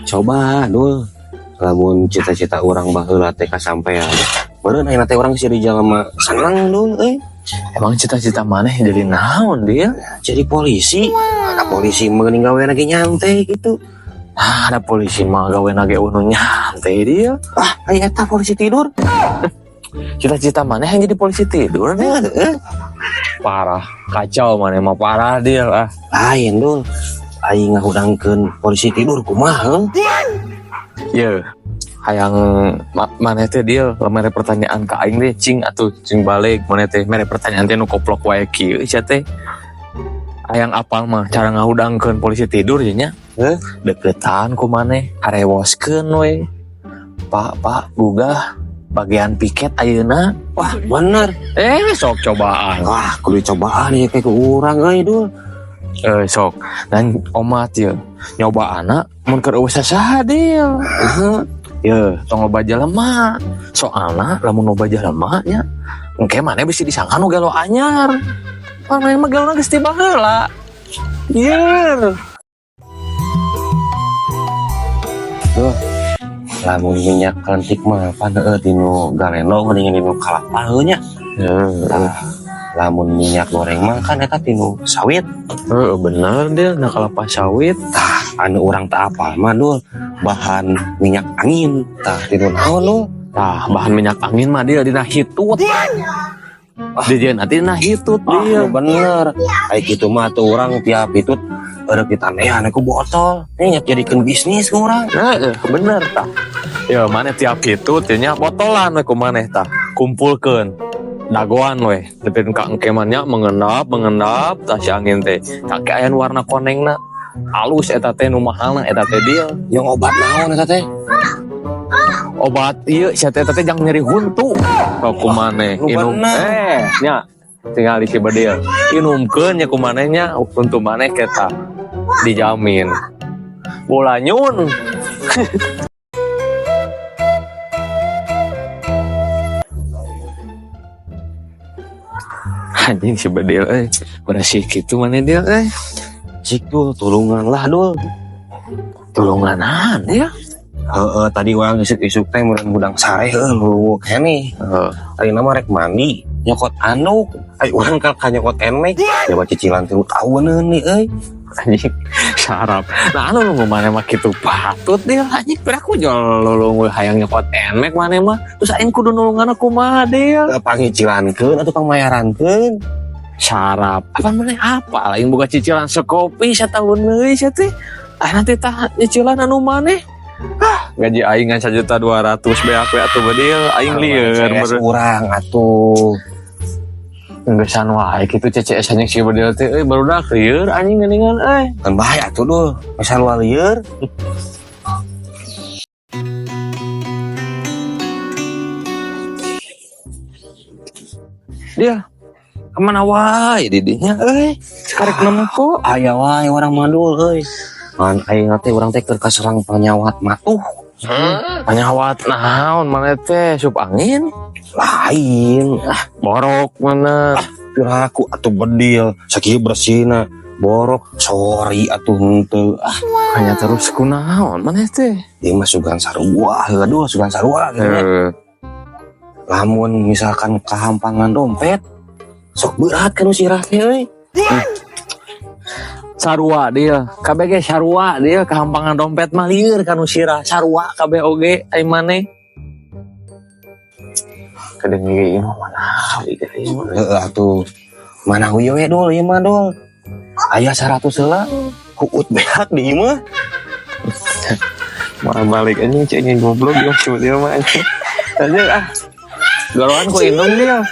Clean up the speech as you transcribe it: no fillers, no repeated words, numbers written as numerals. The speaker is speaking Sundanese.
Coba dul, lamun cita-cita urang baheula teh kasampean. Meureun ayeuna teh urang jadi jalma seneng, dul euy. Emang cita-cita maneh jadi naon dia? Jadi polisi. Ada polisi meuning gawe lagi nyantai gitu. Ah, ada polisi mah gawe nage unu nyantai dia. Ah, aya eta polisi tidur. Cita-cita maneh yang jadi polisi tidur nih. Heeh. Parah, kacau maneh mah, parah dia lah. Lain, dul. Aing ngahudangkeun polisi tidur kumaha, heuh? Ye, hayang maneh teh dia mere pertanyaan ka aing deh, cing atuh cing balik maneh teh mere pertanyaan teh nu koplok wae kieu sia teh. Hayang apal mah cara ngahudangkeun polisi tidur ya nya. Heuh? Deketan ku maneh, harewoskeun we. Pak, Pak, gugah bagian piket ayeuna. Wah, bener. Eh, sok cobaan. Wah, kudu cobaan ya kayak ku urang euy, dul. Eh, sok. Dan omat ya nyoba anak mun keur eueuh sasaha dia. Heeh. Ye, tong loba jelema. Soalna lamun loba jelema nya, engke maneh bisa disangka nu gelo anyar. Pan maneh mah gelona geus ti baheula. Yer. Duh, lamun minyak kelentik mah pan heueuh tinu galendo mendingan tinu kalapa heuh nya. Heeh. Tah, lamun minyak goreng mah kan eta tinu sawit. Heeh, bener dia na kalapa sawit. Tah, anu urang tak apal mah, dul, bahan minyak angin. Tah, tinu naon, dul? Tah, bahan minyak angin mah dia dina hitut. Dia nanti dina hitut Ah, dia. nu bener. Kayak gitu mah tuh urang tiap hitut eureuk ditanehan ku botol. Ini jadikeun bisnis ku urang. Nah, bener tah. Ya maneh tiap hitut ya nya botolan we ku maneh tah. Kumpulkeun. Dagoan we. Nepi ka engke mah nya mengendap, mengendap tah si angin teh. Kake aya nu warna konengna. Halus eta teh nu mahalna eta teh dia. Yang obat naon eta teh? Obat ieu sia teh eta teh jang nyeri huntu. Kok ku maneh Nu inum bener. eh nya tinggal di si bedil. Inumkeun nya ku maneh nya huntu maneh eta dijamin. Bola nyun. Anjing si bedil euy. Beresih kitu maneh dia euy. Cik dul, tulungan lah, dul. Tulunganan ya. Heeh, tadi urang isuk-isuk teh meureun hudang sare heuh lu keneh. Heeh. Tadi nama rek mandi, nyokot anduk. Ai urang ka nyokot enek. Coba cicilan 3 tahuneun nih euy. Anjing sarap. Nah, anu nunggu maneh mah kitu patut dia anjing piraku jual lulung hayang nyokot enek maneh mah. Terus aing kudu nulungan kumaha dia? Pangicilankeun atuh pangmayarankeun. Sarap. Apa maneh apa? Lain boga cicilan sekopi satahun deui sia teh. Ah nanti tah cicilan anu maneh. Ah, gaji aing ngan 1.200.000 beak we atuh bedil aing lieur CS urang atuh. Geussan wae kitu CCS anjing si bedil teh euy barudak lieur anjing geuningan euy. Kan bahaya atuh, dul. Misal luar lieur. Dia kemana wae didinya euy? Karek nempo. Aya wae urang mah, dul euy. Man aing teh urang teh keur kaserang panyawat matuh. Panyawat naon maneh teh, sup angin? Lain. Ah, Borok mana? piraku atuh bedil sakieu bersihna borok, sorry atuh henteu ah. Hanya terus kunaon maneh teh? Ieu mah sugan sarua heuh, dul, sugan sarua gitu nya. Heeh. Lamun misalkan kahampangan dompet sok berat kan sirah teh euy. Sarua dia, kabeh ge sarua dia kahampangan dompet mah lieur kanu sirah, sarua kabeh oge ai maneh. Kadang ge ieu mah mana ieu mah. Heeh atuh mana huyo we, dul, ieu mah, dul, aya 100 heula huut beak di ieu mah. Mau balik anjing cek anjing goblok dia si dia mah anjing. Anjing ah. Garoan ku indung dia.